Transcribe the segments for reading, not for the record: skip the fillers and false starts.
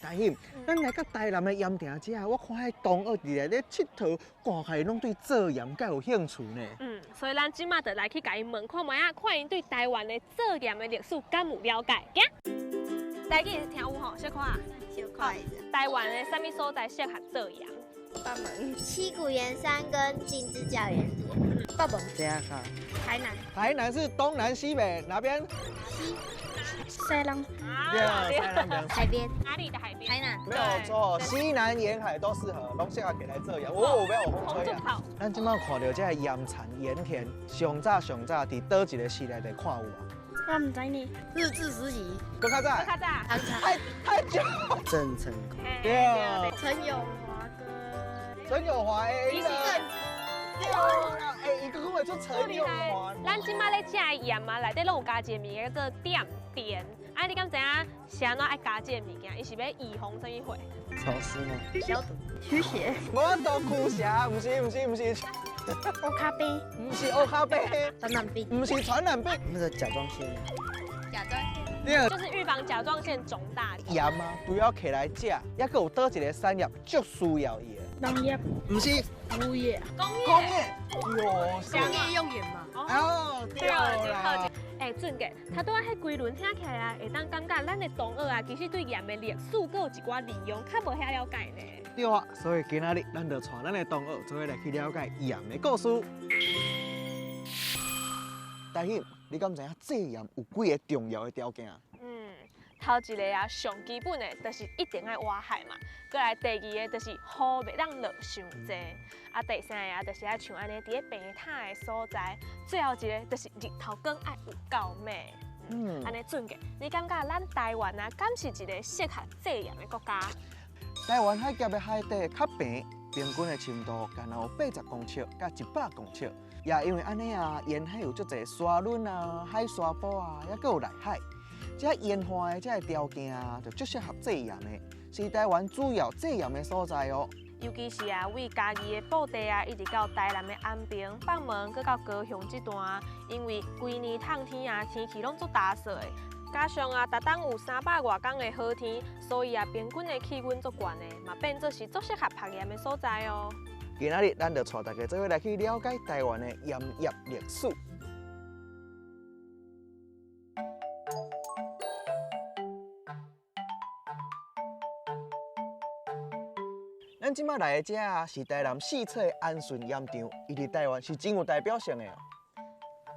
大興，咱來到台南的鹽埕遮，我看彼同學佇內咧𨑨迌，看起來攏對做鹽較有興趣呢。嗯，所以咱這馬就來去共𪜶問看覓仔，看𪜶對台灣的做鹽的歷史敢有了解？行，台語聽有吼，小可啊。小可。台灣的啥物所在適合做鹽？北門、七股鹽山跟金枝角鹽田。北門。台南。台南是東南西北哪邊？西。西南。對，西南海邊。哪裡的海邊？台南。沒有錯，西南沿海都適合，攏適合起來做鹽。哦，不要有風吹啊！咱這馬看著這個鹽田鹽田，上早上早佇佗一個市內底看有無？我毋知呢。日治時期。閣較早。閣較早。太太久。鄭成功。對。陳友華哥。陳友華的。伊是。對啦，欸，伊閣講會出陳友華。咱這馬咧食的鹽啊，內底攏有加一个物件叫做碘碘。啊，你敢知影是按怎愛加這个物件？伊是欲預防啥物貨？潮濕嗎？消毒。驅邪。無都驅邪，毋是毋是毋是。烏跤病。毋是烏跤病。傳染病。毋是傳染病。那個甲狀腺。甲狀腺。對。就是預防甲狀腺腫大。鹽啊，除了摕來食，猶閣有佗一个產業足需要伊的？農業。毋是。工業。工業。工業。工業用鹽嘛。哦，對啦。欸，俊傑，頭拄仔彼幾輪聽起來啊，會當感覺咱的同學啊，其實對鹽的歷史閣有一寡利用，較無遐了解呢。對啊，所以今仔日咱就帶咱的同學做伙來去了解鹽的故事。大興，你敢知影製鹽有幾个重要的條件？嗯，頭一个啊，上基本的，就是一定愛挖海嘛。閣來第二个，就是雨袂當落傷濟。啊，第三个啊，就是愛像按呢，佇咧平坦的所在。最後一个，就是日頭光愛有夠猛。嗯，按呢俊傑，你感覺咱台灣啊，敢是一个適合製鹽的國家？台灣海峽的海底較平，平均的深度干焦有80公尺佮100公尺。也因為按呢啊，沿海有足濟沙崙啊、海沙埔啊，猶閣有內海。這沿海的這个條件啊，就足適合製鹽的，是台灣主要製鹽的所在哦。尤其是啊，位嘉義的布袋啊，一直到台南的安平、北門，閣到高雄這段，因為規年冬天啊，天氣攏足焦燥的，加上啊，逐冬有300外工的好天，所以啊，平均的氣溫足懸的，嘛變做是足適合曝鹽的所在哦。今仔日咱就帶大家做伙來去了解台灣的鹽業歷史。咱這馬來的這啊，是台南四處的安順鹽場，伊佇台灣是真有代表性的哦。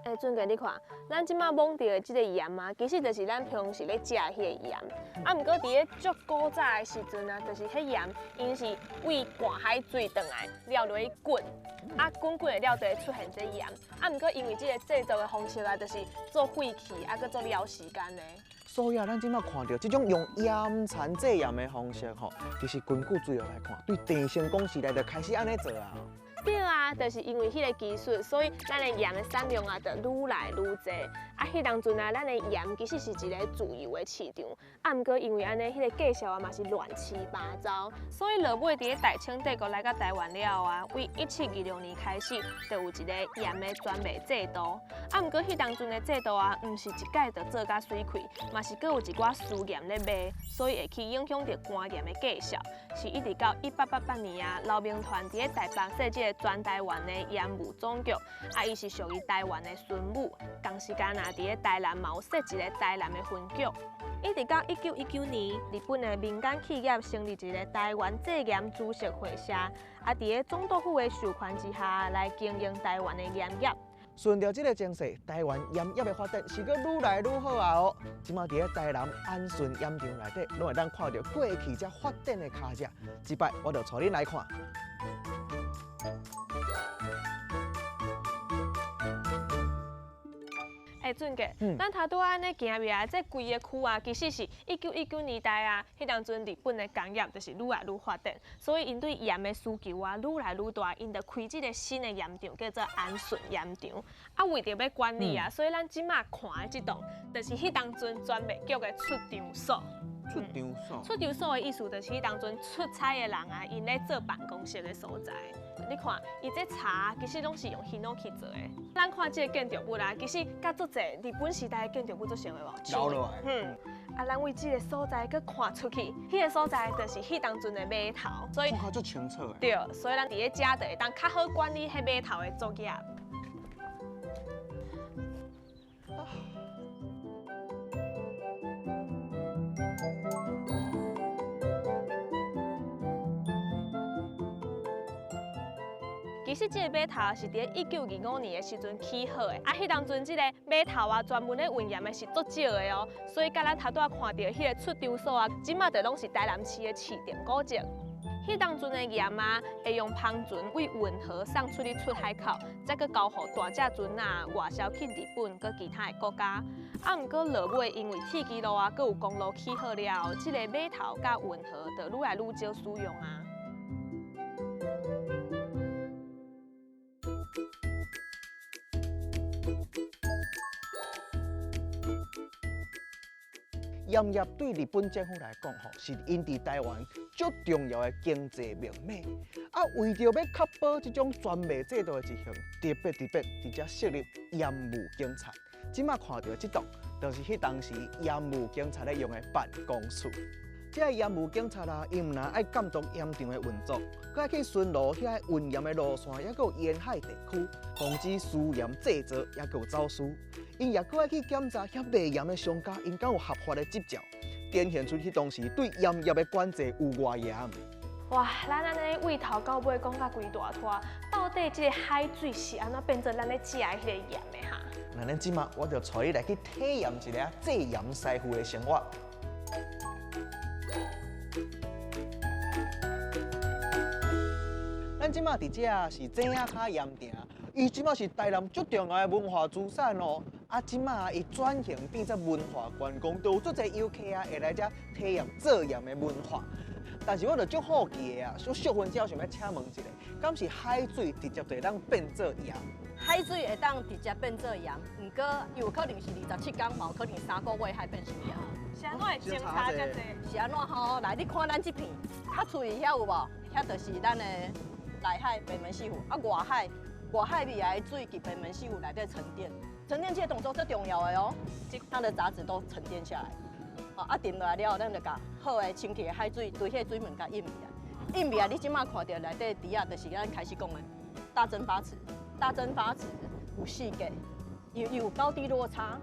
欸，俊傑，你看，咱這馬摸著的這个鹽啊，其實就是咱平常時咧食的彼个鹽。啊，毋過佇咧足古早的時陣啊，就是彼鹽，𪜶是為灌海水轉來，了落去滾，啊，滾滾的了就會出現這鹽。啊，毋過因為這个製作的方式啊，就是做廢棄，啊，閣做了時間的。所以啊，咱這馬看著這種用鹽田製鹽的方式吼，其實根據資料來看，對鄭成功時代就開始按呢做啊。對啊，就是因為彼个技術，所以咱的鹽的產量啊，就愈來愈濟。啊，彼當陣啊，咱的鹽其實是一个自由的市場。啊，毋過因為按呢，彼个價數啊嘛是亂七八糟，所以落尾佇咧大清帝國來到台灣了後啊，為1726年開始，就有一个鹽的專賣制度。啊，毋過彼當陣的制度啊，毋是一擺就做甲媠氣，嘛是閣有一寡私鹽咧賣，所以會去影響著乾鹽的價數。是一直到1888年啊，劉銘傳佇咧台北設這个全台灣的鹽務總局，啊，伊是屬於台灣的巡務，同時間啊，佇咧台南嘛有設一个台南的分局。一直到1919年，日本的民間企業成立一个台灣製鹽株式會社，啊，佇咧總督府的授權之下來經營台灣的鹽業。順著這个情勢，台灣鹽業的發展是閣愈來愈好啊！哦，這馬佇咧台南安順鹽場內底，攏會當看著過去遮發展的跤跡。這擺我就帶恁來看。欸，俊傑，咱頭拄仔按呢行入來，這規个區啊，其實是1919年代啊，彼當陣日本的工業就是愈來愈發展，所以𪜶對鹽的需求啊愈來愈大，𪜶就開這个新的鹽場，叫做安順鹽場。啊，為著欲管理啊，所以咱這馬看的這棟，就是彼當陣專賣局的出場所。出場所。出場所的意思就是彼當陣出差的人啊，𪜶咧做辦公室的所在。你看，伊這柴其實攏是用ヒノキ做的。咱看這个建築物啊，其實佮足濟日本時代的建築物足像的無？留落來。嗯。啊，咱為這个所在閣看出去，彼个所在就是彼當陣的碼頭，所以看足清楚的。對，所以咱佇咧遮就會當較好管理彼碼頭的作業。其實這個碼頭是佇1925年的時陣起好的，啊，彼當陣這個碼頭啊，專門咧運鹽的是足少的哦，所以佮咱頭拄仔看著彼个出場所啊，這馬就攏是台南市的市定古蹟。彼當陣的鹽啊，會用帆船為運河送出去出海口，再閣交予大隻船啊外銷去日本佮其他的國家。啊，毋過落尾因為鐵支路啊，閣有公路起好了後，這個碼頭佮運河就愈來愈少使用啊。鹽業對日本政府來講，吼是𪜶佇台灣足重要的經濟命脈。啊，為著欲確保這種專賣制度的執行，特別特別佇遮設立鹽務警察。這馬看著這棟，就是彼當時鹽務警察咧用的辦公室。這个鹽務警察啊，𪜶毋但愛監督鹽場的運作，閣愛去巡邏遐運鹽的路線，抑閣有沿海地區，防止私鹽製造，抑閣有走私。𪜶也閣愛去檢查遐賣鹽的商家，𪜶敢有合法的執照，展現出彼當時對鹽業的管制有偌嚴。哇，咱按呢對頭到尾講甲規大拖，到底這个海水是按怎變做咱咧食的彼个鹽的哈？那咱這馬我就帶你來去體驗一下製鹽師傅的生活。咱這馬佇遮是井仔跤鹽埕，伊這馬是台南足重要的文化資產哦。啊，這馬伊轉型變做文化觀光，都有足濟遊客啊會來遮體驗做鹽的文化。但是我就足好奇的啊，小淑芬姐，我想欲請問一下，敢是海水直接就會當變做鹽？海水會當直接變做鹽，毋過有可能是27天，嘛有可能3個月海變成鹽。是按怎會精查遮濟？是按怎吼？來，你看咱這片，較喙遐有無？遐就是咱的內海白門四湖，啊外海，外海味的水佇白門四湖內底沉澱，沉澱這個動作最重要的哦，它的雜質都沉澱下來，啊沉落來了後，咱就共好的清氣的海水，對彼個水門共引起來，引起來，你這馬看著內底池仔，就是咱開始講的大蒸發池，大蒸發池有4格，伊有高低落差，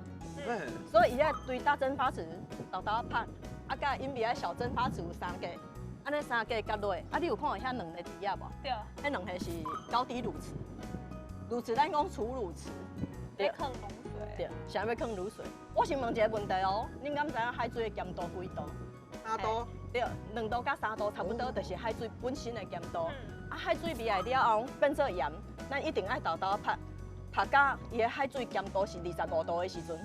所以伊愛對大蒸發池沓沓拍，啊，佮引起來小蒸發池有3格。按呢3格佮落，啊，你有看到遐兩个池仔無？對。彼兩个是高低滷池，滷池咱講儲滷池，咧囥滷水。對，啥欲囥滷水？我先問一个問題哦，恁敢知影海水的鹹度幾度？ 3度。對，2度佮3度差不多，就是海水本身的鹹度。啊，海水味來了後變做鹽，咱一定愛沓沓拍，拍甲伊的海水鹹度是25度的時陣。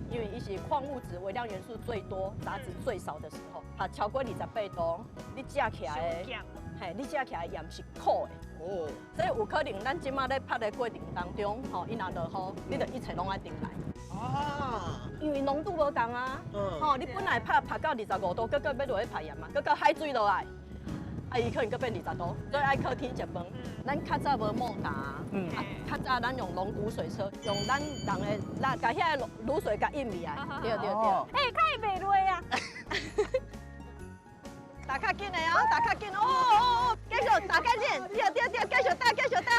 因為伊是礦物質、微量元素最多、雜質最少的時候，拍超過28度，你食起來的，嘿，你食起來鹽是苦的。哦。所以有可能咱這馬咧拍的過程當中，吼，伊若落雨，你就一切攏愛重來。啊。因為濃度無仝啊。吼，你本來拍到25度，閣閣欲落去拍鹽嘛，閣閣海水落來，啊，伊可能閣變20度，所以愛靠天食飯。咱較早無莫打，啊，較早咱用龍骨水車，用咱人的力，共遐个滷水共引起來，對對對。欸，較會袂落啊！打較緊的哦，打較緊哦哦哦，繼續打較緊，對對對，繼續打，繼續打。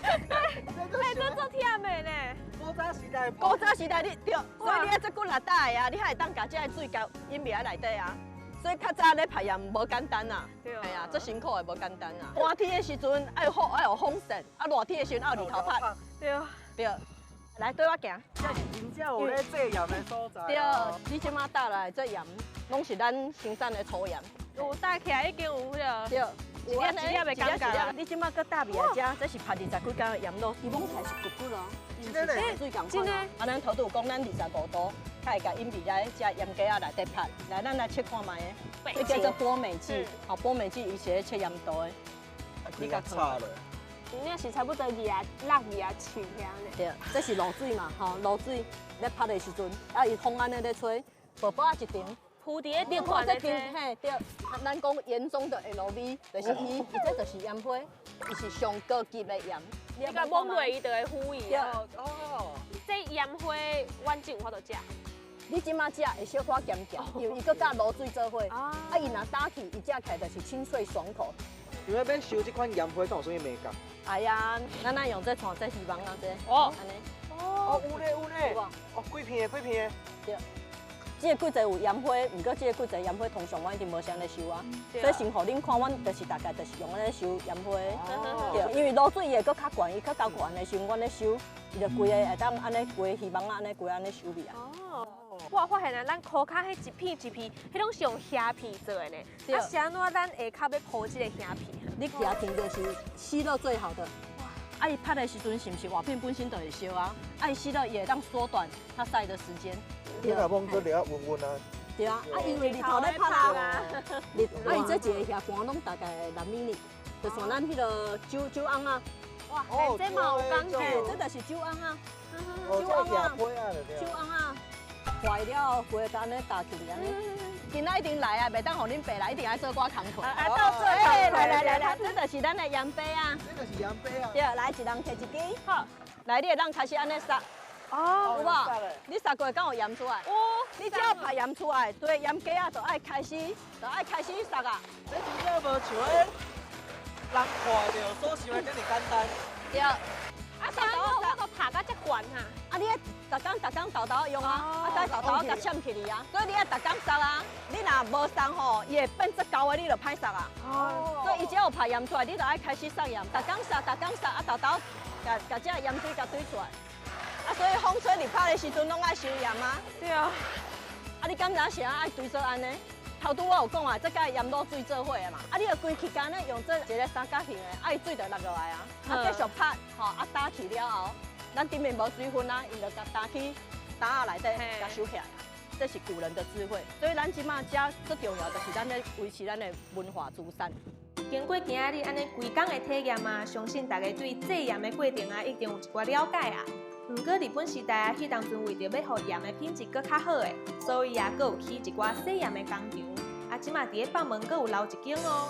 欸，這足忝的呢。古早時代。古早時代你對，所以你愛這骨力打的啊，你才會當共這个水共引起來內底啊。所以較早咧拍鹽無簡單啊，係啊，足辛苦的無簡單啊。寒天的時陣愛風愛有風扇，啊熱天的時陣愛日頭拍。對啊，對。來對我行。這是真正有咧製鹽的所在。對，你這馬打來這鹽，攏是咱生產的粗鹽。有打起來已經有彼个。對。一粒一粒的感覺。你這馬閣打未來遮，這是拍20幾工的鹽滷，伊摸起來是骨骨哦。真的咧，水仝款。啊，咱頭拄有講咱25度，才會共引入來遮鹽雞仔內底拍。來，咱來測看覓。這叫做波美劑，好，波美劑伊是咧測鹽度的。你共炒落。真正是差不多2啊6、2啊7遐呢。對，這是露水嘛，吼，露水咧拍的時陣，啊，伊風按呢咧吹，薄薄仔一層。鋪佇咧頂看這頂，嘿，對，咱講鹽中的 LV，就是伊，伊這就是鹽花，伊是上高級的鹽。你共摸落，伊就會浮去。對，哦。這鹽花，阮種有法度食？你這馬食會小可鹹鹹，因為伊閣佮滷水做伙。啊，伊若打起，伊食起來就是清脆爽口。因為欲收這款鹽皮，敢有啥物眉角？哎呀，咱愛用這串這魚網仔這。哦，按呢。哦，有咧有咧。哦，幾片的幾片的。對。這個季節有鹽花，毋過這個季節鹽花通常阮一定無啥咧收啊。所以先予恁看，阮就是大概就是用按呢收鹽花。對，因為滷水伊會閣較懸，伊較較懸的時陣，阮咧收，伊就規个會當按呢規個魚網仔按呢規按呢收起來。哦，我發現啊，咱塗跤彼一片一片，彼攏是用蝦皮做的呢。啊，是按怎咱下跤欲鋪這个蝦皮？你蝦皮就是吸熱最好的。啊，伊拍的時陣是毋是瓦片本身就會燒啊？啊，伊吸熱也會當縮短它曬的時間。你若摸做了溫溫啊。對啊，啊，因為日頭咧拍啊，日啊，伊這一个瓦盤攏大概6米，就像咱彼个酒酒甕仔。哇，這嘛有講究，這就是酒甕仔。酒甕仔，酒甕仔，壞了，規个按呢打起按呢。今仔一定來啊，袂當予恁爸來，一定愛做我工課。啊，到做來來來來，這就是咱的鹽巴啊。這就是鹽巴啊。對，來一人提一支。好，來，你會當開始按呢撒。哦，有無？你撒過敢有鹽出來？有。你只要拍鹽出來，對，鹽雞仔就愛開始，就愛開始撒啊。這真正無像彼人看著所想的這麼簡單。對。啊，啥我我都拍甲遮懸哈。啊，你愛逐工逐工沓沓用啊，啊，再沓沓共攕起去啊，所以你愛逐工撒啊。你若無撒吼，伊會變做厚的，你就歹撒啊。哦。所以伊只要有拍鹽出來，你就愛開始撒鹽，逐工撒，逐工撒，啊，沓沓共共這鹽水共堆出來。啊，所以風吹日拍的時陣，攏愛收鹽啊。對啊。啊，你敢知影啥愛堆做按呢？頭拄我有講啊，這佮鹽滷水做伙的嘛。啊，你著規氣間咧用這一个三角形的，啊，伊水就落落來啊。啊，繼續拍，吼，啊，打起了後，咱頂面無水分啊，伊就共打去籃仔內底，共收起來。這是古人的智慧，所以咱這馬遮最重要就是咱咧維持咱的文化資產。經過今仔日按呢規工的體驗啊，相信大家對製鹽的過程啊，一定有一寡了解啊。毋過日本時代啊，彼當陣為著欲予鹽的品質閣較好的，所以啊，閣有起一寡洗鹽的工廠。啊，這馬佇咧北門閣有留一間哦。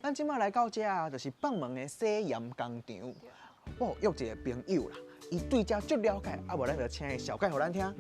咱這馬來到遮啊，就是北門的洗鹽工廠。我有約一个朋友啦，伊對遮足了解，啊無咱就請伊紹介予咱聽。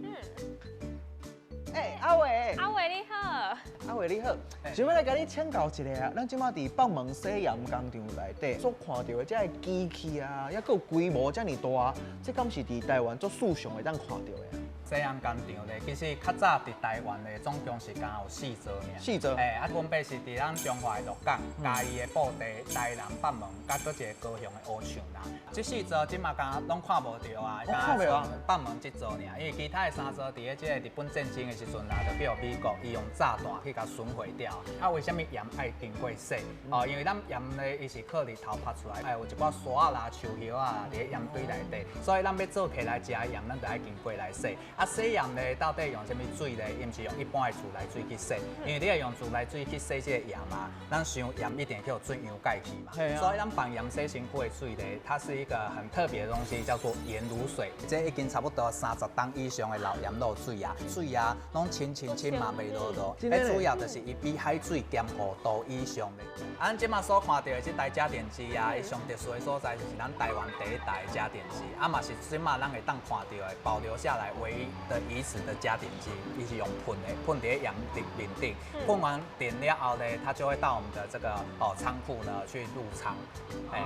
欸，阿偉，阿偉你好，阿偉你好，想欲來共你請教一下啊，咱這馬佇北門洗鹽工廠內底所看著的這个機器啊，抑閣有規模遮爾大，這敢是佇台灣足少數會當看著的啊？洗鹽工廠咧，其實較早佇台灣咧，總共是敢有四座爾。四座。欸，啊，分別是佇咱彰化的鹿港、嘉義的布袋、台南北門，佮閣一个高雄的烏樹林。這四座這馬敢攏看無著啊，看袂啊。北門這座爾，因為其他的三座佇咧這個日本戰爭的時陣啊，就叫美國伊用炸彈去共損毀掉。啊，為啥物鹽愛經過洗？哦，因為咱鹽咧，伊是靠日頭曬出來，哎，有一寡沙仔啦、樹葉仔佇咧鹽堆內底，所以咱欲做起來食的鹽，咱就愛經過來洗。啊，洗鹽咧，到底用啥物水咧？伊毋是用一般的自來水去洗，因為你若用自來水去洗這个鹽啊，咱想鹽一定去予水溶解去嘛。所以咱放鹽洗身軀的水咧，它是一個很特別的東西，叫做鹽滷水。這已經差不多30冬以上的老鹽滷水啊，水啊，攏清清清嘛，袂落落。彼主要就是伊比海水鹹5度以上的。啊，咱這馬所看著的這台賈電機啊，伊上特殊的所在就是咱台灣第一台賈電機，啊嘛是這馬咱會當看著的，保留下來唯一的遺址的賈電機，伊是用噴的，噴佇咧鹽的面頂，噴完碘了後呢，它就會到我們的這個哦倉庫呢去入倉。欸。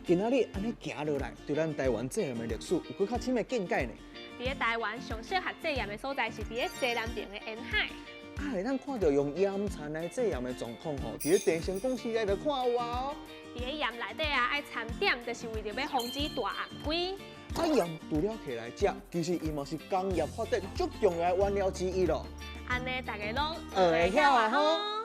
今仔日按呢行落來，對咱台灣製鹽的歷史有閣較深的見解呢。佇咧台灣上適合製鹽的所在是佇咧西南邊的沿海。啊，會當看著用鹽田來製鹽的狀況吼，佇咧鄭成功時代就看有啊。佇咧鹽內底啊，愛摻碘，就是為著欲防止大頷蠍。啊，鹽除了摕來食，其實伊嘛是工業發展足重要的原料之一咯。按呢，大家攏學會曉啊吼。